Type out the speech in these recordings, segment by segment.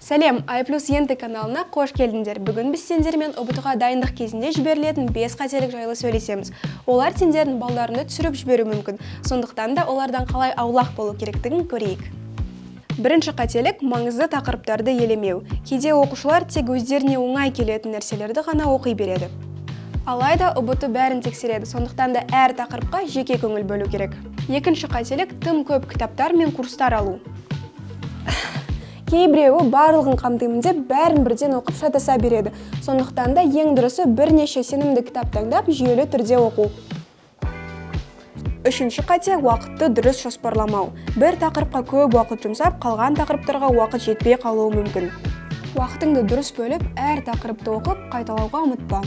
Сәлем, iPlus ENT каналына қош келдіңдер. Бүгін біз сендермен ҰБТ-ға дайындық кезінде жіберілетін 5 қателік жайлы сөйлесеміз. Олар сендердің балдарыңды түсіріп жіберуі мүмкін. Сондықтан да олардан қалай аулақ болу керектігін көрейік. Бірінші қателік – маңызды тақырыптарды елемеу. Кейде оқушылар тек өздеріне оңай келетін нәрселерді ғана оқи береді. Алайда ҰБТ бәрін тексереді, сондықтан да әр тақырыпқа жеке көңіл бөлу керек. Екінші қателік – тым көп кітаптар мен курстар алу. Кейбіреуі барлығын қамтимын деп, бәрін бірден оқып, шатаса береді. Сондықтан да ең дұрысы – бірнеше сенімді кітап таңдап, жүйелі түрде оқу. Үшінші қате – уақытты дұрыс жоспарламау. Бір тақырыпқа көп уақыт жұмсап, қалған тақырыптарға уақыт жетпей қалуы мүмкін. Уақытыңды дұрыс бөліп, әр тақырыпты оқып, қайталауға ұмытпа.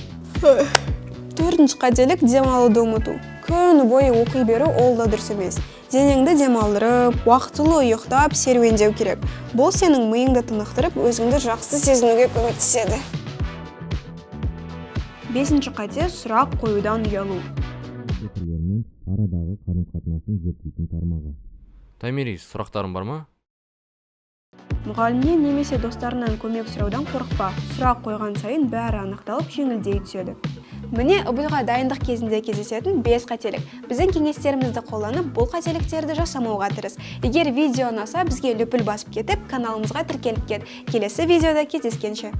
Төртінші қателік – демалуды ұмыту. Күні бойы оқи беру – ол да дұрыс емес. Денеңді демалдырып, уақытылы ұйықтап, серуендеу керек. Бұл сенің миыңды тынықтырып, өзіңді жақсы сезінуге көмектеседі. Бесінші қате – сұрақ қоюдан ұялу. Цифрлермен арадағы қарым-қатынасын зерттейтін тармағы. Томирис, сұрақтарың бар ма? Мұғалімнен немесе достарыңнан көмек сұраудан қорықпа. Сұрақ қойған сайын бәрі анықталып, жеңілдей түседі. Міне, ҰБТ-ға дайындық кезінде кездесетін 5 қателік. Біздің кеңестерімізді қолданып, бұл қателіктерді жасамауға тырыс. Егер видео ұнаса, бізге лүпіл басып кетіп, каналымызға тіркеліп кет. Келесі видеода кездескенше.